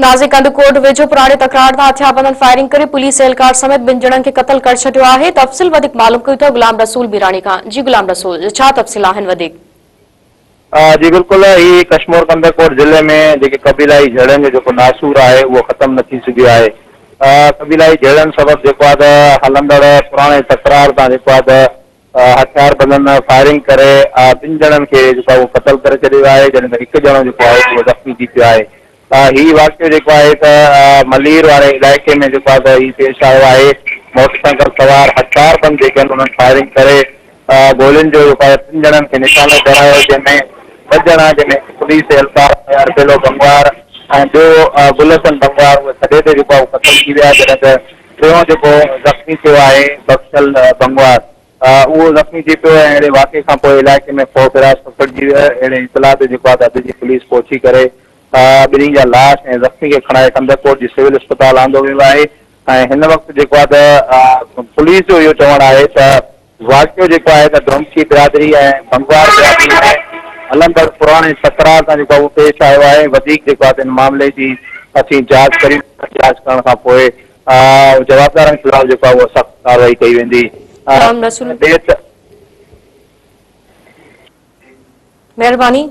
نازي ڪنڌڪوٽ ويجهو پراڻي تڪرار تان هٿياربندن فائرنگ ڪري پوليس اهلڪار سميت ٻن ڄڻن کي قتل ڪري ڇڏيو آهي، تفصيل وڌيڪ معلوم ڪيون ٿا غلام رسول ميراڻي کان، جي غلام رسول ڇا تفصيل آهن وڌيڪ. جي بلڪل هي ڪشمور ڪنڌڪوٽ ضلعي ۾ جيڪي قبيلائي جهيڙن جو جيڪو ناسور آهي اهو ختم نه ٿي سگهيو آهي قبيلائي جهيڙن سبب جيڪو آهي ته هلندڙ پراڻي تڪرار تان جيڪو آهي ته هٿياربندن فائرنگ ڪري ٻن ڄڻن کي جيڪو آهي اهو قتل ڪري ڇڏيو آهي جڏهن ته هڪ ڄڻو جيڪو آهي اهو زخمي ٿي پيو آهي. هي واقعو جيڪو آهي ته ملير واري علائقي ۾ جيڪو آهي ته هي پيش آيو آهي موٽر سائيڪل سوار هٿياربند جيڪي آهن انهن فائرنگ ڪري گولين جو جيڪو آهي ٽن ڄڻن کي نشانو بڻايو جنهن ۾ ٻه ڄڻا جنهن ۾ هڪ پوليس اهلڪار اربيلو بنگوار ۽ ٻيو گل حسن بنگوار اهي ٿڏي تي جيڪو آهي اهو قتل ٿي ويا جڏهن ته ٽيون جيڪو زخمي ٿيو آهي بخشل بنگوار اهو زخمي ٿي پيو ۽ اهڙي واقعي کان پوء علائقي ۾ خوف هراس پکڙجي ويو اهڙي اطلاع تي جيڪو آهي ته حد جي پوليس پهچي ڪري ٻنهي جا لاش ۽ زخمي کي کڻائي ڪنڌڪوٽ جي سول اسپتال آندو ويو آهي ۽ هن وقت جيڪو آهي ته پوليس جو اهو چوڻ آهي ته واقعو جيڪو آهي ته ڊومڪي برادري ۽ بنگوار برادري ۾ هلندڙ پراڻي تڪرار تان جيڪو آهي اهو پيش آيو آهي وڌيڪ جيڪو آهي ته ان معاملي جي اسين جاچ ڪريون ٿا جاچ ڪرڻ کان پوء جوابدارن خلاف جيڪو آهي اهو سخت ڪارروائي ڪئي ويندي غلام رسول ٻئي ته مهرباني.